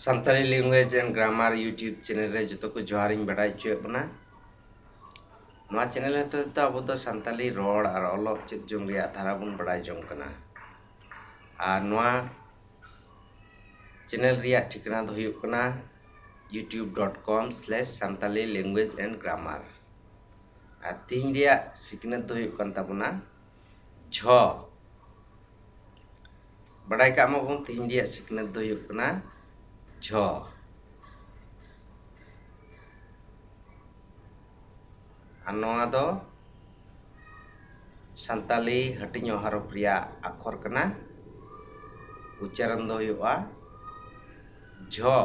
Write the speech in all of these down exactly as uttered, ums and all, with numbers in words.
Santali Language and Grammar YouTube channel ᱨᱮ ᱡᱚᱛᱚ ᱠᱚ ᱡᱚᱦᱟᱨᱤᱧ ᱵᱟᱰᱟᱭ ᱦᱚᱪᱚᱭᱮᱫ ᱵᱚᱱᱟ᱾ ᱱᱚᱣᱟ channel ᱦᱚᱛᱮᱛᱮ ᱟᱵᱚ ᱫᱚ ᱥᱟᱱᱛᱟᱞᱤ ᱨᱚᱲ ᱟᱨ ᱚᱞᱚᱜ ᱪᱮᱫ ᱡᱚᱝ ᱨᱮᱭᱟᱜ ᱫᱷᱟᱨᱟ ᱵᱚᱱ ᱵᱟᱰᱟᱭ ᱡᱚᱝ ᱠᱟᱱᱟ᱾ ᱟᱨ ᱱᱚᱣᱟ channel ᱨᱮᱭᱟᱜ ᱴᱷᱤᱠᱟᱹᱱᱟ ᱫᱚ ᱦᱩᱭᱩᱜ ᱠᱟᱱᱟ youtube dot com slash santali language and grammar᱾ ᱟᱨ ᱛᱮᱦᱮᱧ ᱨᱮᱭᱟᱜ ᱥᱤᱠᱷᱱᱟᱹᱛ ᱫᱚ ᱦᱩᱭᱩᱜ ᱠᱟᱱ ᱛᱟᱵᱚᱱᱟ ᱡᱷᱚ᱾ ᱵᱟᱰᱟᱭ ᱠᱟᱜ ᱢᱟᱵᱚᱱ, ᱛᱮᱦᱮᱧ ᱨᱮᱭᱟᱜ ᱥᱤᱠᱷᱱᱟᱹᱛ ᱫᱚ ᱦᱩᱭᱩᱜ ᱠᱟᱱᱟ ᱡᱷᱚ᱾ ᱟᱨ ᱱᱚᱣᱟ ᱫᱚ ᱥᱟᱱᱛᱟᱞᱤ ᱦᱟᱹᱴᱤᱧᱚᱜ ᱦᱚᱨᱚᱯ ᱨᱮᱭᱟᱜ ᱟᱠᱷᱚᱨ ᱠᱟᱱᱟ᱾ ᱩᱪᱪᱟᱨᱚᱱ ᱫᱚ ᱦᱩᱭᱩᱜᱼᱟ ᱡᱷᱚ᱾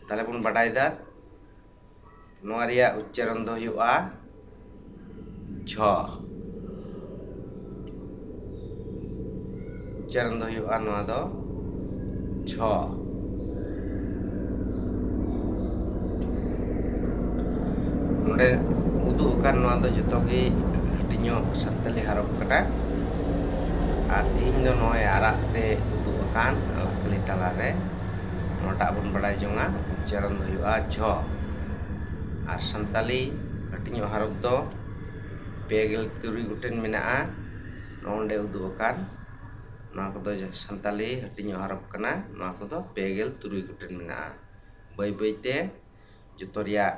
ᱛᱟᱦᱞᱮ ᱵᱚᱱ ᱵᱟᱰᱟᱭ ᱫᱟ, ᱱᱚᱣᱟ ᱨᱮᱭᱟᱜ ᱩᱪᱪᱟᱨᱚᱱ ᱫᱚ ᱦᱩᱭᱩᱜᱼᱟ ᱡᱷᱚ᱾ ᱩᱪᱪᱟᱨᱚᱱ ᱫᱚ ᱦᱩᱭᱩᱜᱼᱟ ᱱᱚᱣᱟ ᱫᱚ ᱡᱷᱚ᱾ ᱱᱚᱰᱮ ᱩᱫᱩᱜ ᱟᱠᱟᱱ ᱱᱚᱣᱟ ᱫᱚ ᱡᱚᱛᱚ ᱜᱮ ᱦᱟᱹᱴᱤᱧᱚᱜ ᱥᱟᱱᱛᱟᱞᱤ ᱦᱚᱨᱚᱯ ᱠᱟᱱᱟ᱾ ᱟᱨ ᱛᱮᱦᱮᱧ ᱫᱚ ᱱᱚᱜᱼᱚᱭ ᱟᱨᱟᱜ ᱛᱮ ᱩᱫᱩᱜ ᱟᱠᱟᱱ ᱟᱞᱟᱠᱟᱹᱞᱤ ᱛᱟᱞᱟᱨᱮ ᱱᱚᱣᱟᱴᱟᱜ ᱵᱚᱱ ᱵᱟᱰᱟᱭ ᱡᱚᱝᱟ, ᱩᱪᱪᱟᱨᱚᱱ ᱫᱚ ᱦᱩᱭᱩᱜᱼᱟ ᱡᱷᱚ᱾ ᱟᱨ ᱥᱟᱱᱛᱟᱞᱤ ᱦᱟᱹᱴᱤᱧᱚᱜ ᱦᱚᱨᱚᱯ ᱫᱚ ᱯᱮ ᱜᱮᱞ ᱛᱩᱨᱩᱭ ᱜᱚᱴᱮᱱ ᱢᱮᱱᱟᱜᱼᱟ᱾ ᱱᱚᱜᱼᱚ ᱱᱚᱰᱮ ᱩᱫᱩᱜ ᱟᱠᱟᱱ ᱱᱚᱣᱟ ᱠᱚᱫᱚ ᱥᱟᱱᱛᱟᱞᱤ ᱦᱟᱹᱴᱤᱧᱚᱜ ᱦᱚᱨᱚᱯ ᱠᱟᱱᱟ᱾ ᱱᱚᱣᱟ ᱠᱚᱫᱚ ᱯᱮ ᱜᱮᱞ ᱛᱩᱨᱩᱭ ᱜᱚᱴᱮᱱ ᱢᱮᱱᱟᱜᱼᱟ᱾ ᱵᱟᱹᱭ ᱵᱟᱹᱭᱛᱮ ᱡᱚᱛᱚ ᱨᱮᱭᱟᱜ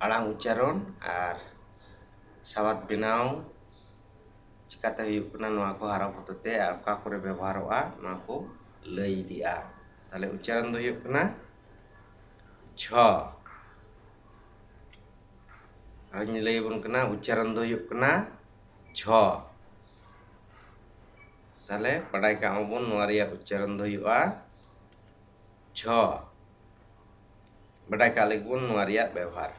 ᱟᱲᱟᱝ ᱩᱪᱪᱟᱨᱚᱱ ᱟᱨ ᱥᱟᱵᱟᱫ ᱵᱮᱱᱟᱣ ᱪᱤᱠᱟᱛᱮ ᱦᱩᱭᱩᱜ ᱠᱟᱱᱟ, ᱱᱚᱣᱟ ᱠᱚ ᱦᱚᱨᱚᱯ ᱦᱚᱛᱮᱛᱮ ᱟᱨ ᱚᱠᱟ ᱠᱚᱨᱮ ᱵᱮᱵᱚᱦᱟᱨᱚᱜᱼᱟ, ᱱᱚᱣᱟ ᱠᱚ ᱞᱟᱹᱭ ᱤᱫᱤᱜᱼᱟ᱾ ᱛᱟᱦᱞᱮ ᱩᱪᱪᱟᱨᱚᱱ ᱫᱚ ᱦᱩᱭᱩᱜ ᱠᱟᱱᱟ ᱡᱷᱚ᱾ ᱟᱨᱦᱚᱸᱧ ᱞᱟᱹᱭ ᱟᱵᱚᱱ ᱠᱟᱱᱟ, ᱩᱪᱪᱟᱨᱚᱱ ᱫᱚ ᱦᱩᱭᱩᱜ ᱠᱟᱱᱟ ᱡᱷᱚ᱾ ᱛᱟᱦᱞᱮ ᱵᱟᱰᱟᱭ ᱠᱟᱜ ᱢᱟᱵᱚᱱ, ᱱᱚᱣᱟ ᱨᱮᱭᱟᱜ ᱩᱪᱪᱟᱨᱚᱱ ᱫᱚ ᱦᱩᱭᱩᱜᱼᱟ ᱡᱷᱚ᱾ ᱵᱟᱰᱟᱭ ᱠᱟᱜ ᱞᱟᱹᱜᱤᱫ ᱵᱚᱱ ᱱᱚᱣᱟ ᱨᱮᱭᱟᱜ ᱵᱮᱵᱚᱦᱟᱨ᱾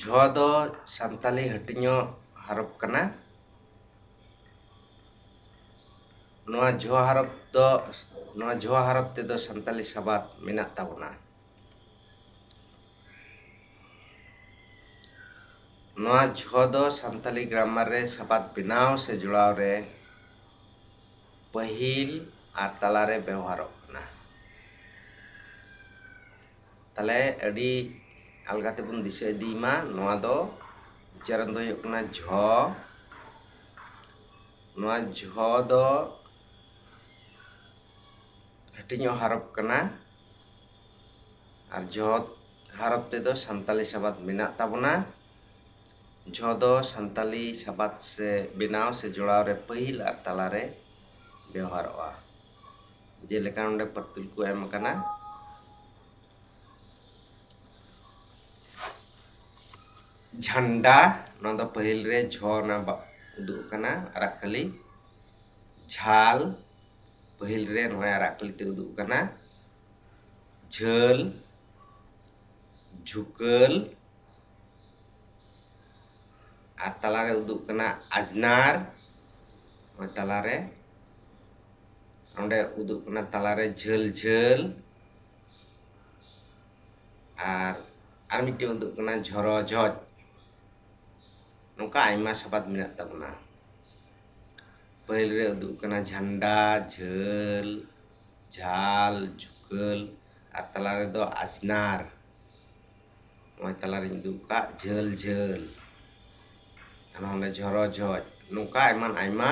ᱡᱷᱚ ᱫᱚ ᱥᱟᱱᱛᱟᱞᱤ ᱦᱟᱹᱴᱤᱧᱚᱜ ᱦᱚᱨᱚᱯ ᱠᱟᱱᱟ᱾ ᱱᱚᱣᱟ ᱡᱷᱚ ᱦᱚᱨᱚᱯ ᱫᱚ, ᱱᱚᱣᱟ ᱡᱷᱚ ᱦᱚᱨᱚᱯ ᱛᱮᱫᱚ ᱥᱟᱱᱛᱟᱞᱤ ᱥᱟᱵᱟᱫ ᱢᱮᱱᱟᱜ ᱛᱟᱵᱚᱱᱟ᱾ ᱱᱚᱣᱟ ᱡᱷᱚ ᱫᱚ ᱥᱟᱱᱛᱟᱞᱤ ᱜᱨᱟᱢᱟᱨ ᱨᱮ ᱥᱟᱵᱟᱫ ᱵᱮᱱᱟᱣ ᱥᱮ ᱡᱚᱲᱟᱣ ᱨᱮ ᱯᱟᱹᱦᱤᱞ ᱟᱨ ᱛᱟᱞᱟᱨᱮ ᱵᱮᱣᱦᱟᱨᱚᱜ ᱠᱟᱱᱟ᱾ ᱛᱟᱦᱞᱮ ᱟᱹᱰᱤ ᱟᱞᱜᱟ ᱛᱮᱵᱚᱱ ᱫᱤᱥᱟᱹ ᱤᱫᱤᱭ ᱢᱟ, ᱱᱚᱣᱟ ᱫᱚ ᱩᱪᱪᱟᱨᱚᱱ ᱫᱚ ᱦᱩᱭᱩᱜ ᱠᱟᱱᱟ ᱡᱷᱚ᱾ ᱱᱚᱣᱟ ᱡᱷᱚ ᱫᱚ ᱦᱟᱹᱴᱤᱧᱚᱜ ᱦᱟᱨᱚᱯ ᱠᱟᱱᱟ, ᱟᱨ ᱡᱷᱚ ᱦᱟᱨᱚᱯ ᱛᱮᱫᱚ ᱥᱟᱱᱛᱟᱞᱤ ᱥᱟᱵᱟᱫ ᱢᱮᱱᱟᱜ ᱛᱟᱵᱚᱱᱟ᱾ ᱡᱷᱚ ᱫᱚ ᱥᱟᱱᱛᱟᱞᱤ ᱥᱟᱵᱟᱫ ᱥᱮ ᱵᱮᱱᱟᱣ ᱥᱮ ᱡᱚᱲᱟᱣ ᱨᱮ ᱯᱟᱹᱦᱤᱞ ᱟᱨ ᱛᱟᱞᱟᱨᱮ ᱵᱮᱣᱦᱟᱨᱚᱜᱼᱟ᱾ ᱡᱮᱞᱮᱠᱟ ᱱᱚᱰᱮ ᱯᱟᱹᱛᱩᱞ ᱠᱚ ᱮᱢ ᱟᱠᱟᱱᱟ, ᱡᱷᱟᱱᱰᱟ, ᱱᱚᱣᱟ ᱫᱚ ᱯᱟᱹᱦᱤᱞ ᱨᱮ ᱡᱷᱚ ᱚᱱᱟ ᱵᱟ-, ᱩᱫᱩᱜ ᱟᱠᱟᱱᱟ, ᱟᱨᱟᱜ ᱠᱟᱹᱞᱤ᱾ ᱡᱷᱟᱞ, ᱯᱟᱹᱦᱤᱞ ᱨᱮ ᱱᱚᱜᱼᱚᱭ ᱟᱨᱟᱜ ᱠᱟᱹᱞᱤ ᱛᱮ ᱩᱫᱩᱜ ᱟᱠᱟᱱᱟ᱾ ᱡᱷᱟᱹᱞ, ᱡᱷᱩᱠᱟᱹᱞ, ᱟᱨ ᱛᱟᱞᱟᱨᱮ ᱩᱫᱩᱜ ᱠᱟᱱᱟ ᱟᱡᱽᱱᱟᱨ, ᱱᱚᱜᱼᱚᱭ ᱛᱟᱞᱟᱨᱮ, ᱚᱸᱰᱮ ᱩᱫᱩᱜ ᱠᱟᱱᱟ ᱛᱟᱞᱟᱨᱮ ᱡᱷᱟᱹᱞ ᱡᱷᱟᱹᱞ, ᱟᱨ ᱟᱨ ᱢᱤᱫᱴᱮᱱ ᱩᱫᱩᱜ ᱠᱟᱱᱟ ᱡᱷᱚᱨᱚ ᱡᱷᱚᱡ᱾ ᱱᱚᱝᱠᱟ ᱟᱭᱢᱟ ᱥᱟᱵᱟᱫ ᱢᱮᱱᱟᱜ ᱛᱟᱵᱚᱱᱟ᱾ ᱯᱟᱹᱦᱤᱞ ᱨᱮ ᱩᱫᱩᱜ ᱠᱟᱱᱟ ᱡᱷᱟᱱᱰᱟ, ᱡᱷᱟᱹᱞ, ᱡᱷᱟᱞ, ᱡᱷᱩᱠᱟᱹᱞ, ᱟᱨ ᱛᱟᱞᱟ ᱨᱮᱫᱚ ᱟᱡᱽᱱᱟᱨ᱾ ᱱᱚᱜᱼᱚᱭ ᱛᱟᱞᱟᱨᱤᱧ ᱩᱫᱩᱜ ᱠᱟᱜ ᱡᱷᱟᱹᱞ ᱡᱷᱟᱹᱞ, ᱟᱨ ᱱᱚᱰᱮ ᱡᱷᱚᱨᱚ ᱡᱷᱚᱡ᱾ ᱱᱚᱝᱠᱟ ᱮᱢᱟᱱ ᱟᱭᱢᱟ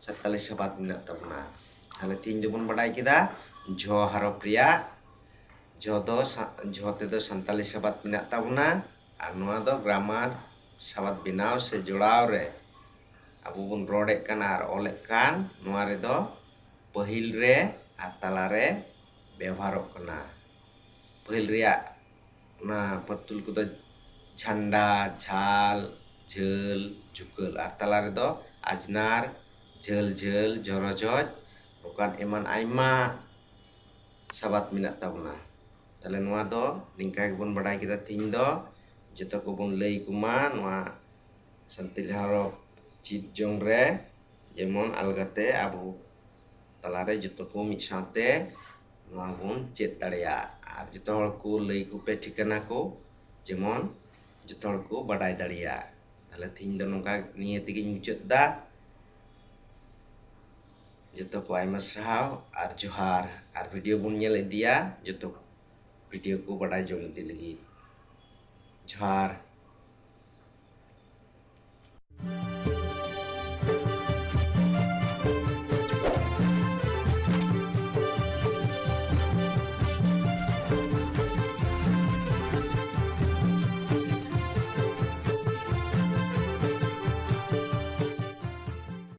ᱥᱟᱱᱛᱟᱞᱤ ᱥᱟᱵᱟᱫ ᱢᱮᱱᱟᱜ ᱛᱟᱵᱚᱱᱟ᱾ ᱛᱟᱦᱞᱮ ᱛᱮᱦᱮᱧ ᱫᱚᱵᱚᱱ ᱵᱟᱰᱟᱭ ᱠᱮᱫᱟ ᱡᱷᱚ ᱦᱟᱨᱚᱯ ᱨᱮᱭᱟᱜ, ᱡᱷᱚ ᱫᱚ ᱥᱟ-, ᱡᱷᱚ ᱛᱮᱫᱚ ᱥᱟᱱᱛᱟᱞᱤ ᱥᱟᱵᱟᱫ ᱢᱮᱱᱟᱜ ᱛᱟᱵᱚᱱᱟ, ᱟᱨ ᱱᱚᱣᱟ ᱫᱚ ᱜᱨᱟᱢᱟᱨ ᱥᱟᱵᱟᱫ ᱵᱮᱱᱟᱣ ᱥᱮ ᱡᱚᱲᱟᱣ ᱨᱮ ᱟᱵᱚ ᱵᱚᱱ ᱨᱚᱲᱮᱫ ᱠᱟᱱ ᱟᱨ ᱚᱞᱮᱫ ᱠᱟᱱ, ᱱᱚᱣᱟ ᱨᱮᱫᱚ ᱯᱟᱹᱦᱤᱞ ᱨᱮ ᱟᱨ ᱛᱟᱞᱟᱨᱮ ᱵᱮᱣᱦᱟᱨᱚᱜ ᱠᱟᱱᱟ᱾ ᱯᱟᱹᱦᱤᱞ ᱨᱮᱭᱟᱜ ᱚᱱᱟ ᱯᱟᱹᱛᱩᱞ ᱠᱚᱫᱚ ᱡᱷᱟᱱᱰᱟ, ᱡᱷᱟᱞ, ᱡᱷᱟᱹᱞ, ᱡᱷᱩᱠᱟᱹᱞ, ᱟᱨ ᱛᱟᱞᱟ ᱨᱮᱫᱚ ᱟᱡᱽᱱᱟᱨ, ᱡᱷᱟᱹᱞ ᱡᱷᱟᱹᱞ, ᱡᱷᱚᱨᱚ ᱡᱷᱚᱡ, ᱱᱚᱝᱠᱟᱱ ᱮᱢᱟᱱ ᱟᱭᱢᱟ ᱥᱟᱵᱟᱫ ᱢᱮᱱᱟᱜ ᱛᱟᱵᱚᱱᱟ᱾ ᱛᱟᱦᱞᱮ ᱱᱚᱣᱟ ᱫᱚ ᱱᱤᱝᱠᱟ ᱜᱮᱵᱚᱱ ᱵᱟᱰᱟᱭ ᱠᱮᱫᱟ ᱛᱮᱦᱮᱧ ᱫᱚ᱾ ᱡᱚᱛᱚ ᱠᱚᱵᱚᱱ ᱞᱟᱹᱭ ᱟᱠᱚ ᱢᱟ ᱱᱚᱣᱟ ᱥᱟᱱᱛᱟᱲᱤ ᱦᱚᱨᱚᱯ ᱪᱮᱫ ᱡᱚᱝ ᱨᱮ, ᱡᱮᱢᱚᱱ ᱟᱞᱜᱟᱛᱮ ᱟᱵᱚ ᱛᱟᱞᱟᱨᱮ ᱡᱚᱛᱚ ᱠᱚ ᱢᱤᱫ ᱥᱟᱶᱛᱮ ᱱᱚᱣᱟ ᱵᱚᱱ ᱪᱮᱫ ᱫᱟᱲᱮᱭᱟᱜ᱾ ᱟᱨ ᱡᱚᱛᱚ ᱦᱚᱲ ᱠᱚ ᱞᱟᱹᱭ ᱠᱚᱯᱮ ᱴᱷᱤᱠᱟᱹᱱᱟ ᱠᱚ, ᱡᱮᱢᱚᱱ ᱡᱚᱛᱚ ᱦᱚᱲ ᱠᱚ ᱵᱟᱰᱟᱭ ᱫᱟᱲᱮᱭᱟᱜᱼᱟ᱾ ᱛᱟᱦᱞᱮ ᱛᱮᱦᱮᱧ ᱫᱚ ᱱᱚᱝᱠᱟ, ᱱᱤᱭᱟᱹ ᱛᱮᱜᱮᱧ ᱢᱩᱪᱟᱹᱫ ᱮᱫᱟ᱾ ᱡᱚᱛᱚ ᱠᱚ ᱟᱭᱢᱟ ᱥᱟᱨᱦᱟᱣ ᱟᱨ ᱡᱚᱦᱟᱨ᱾ ᱟᱨ video ᱵᱚᱱ ᱧᱮᱞ ᱤᱫᱤᱭᱟ, ᱡᱚᱛᱚ video ᱠᱚ ᱵᱟᱰᱟᱭ ᱡᱚᱝ ᱤᱫᱤ ᱞᱟᱹᱜᱤᱫ᱾ ᱡᱚᱦᱟᱨ᱾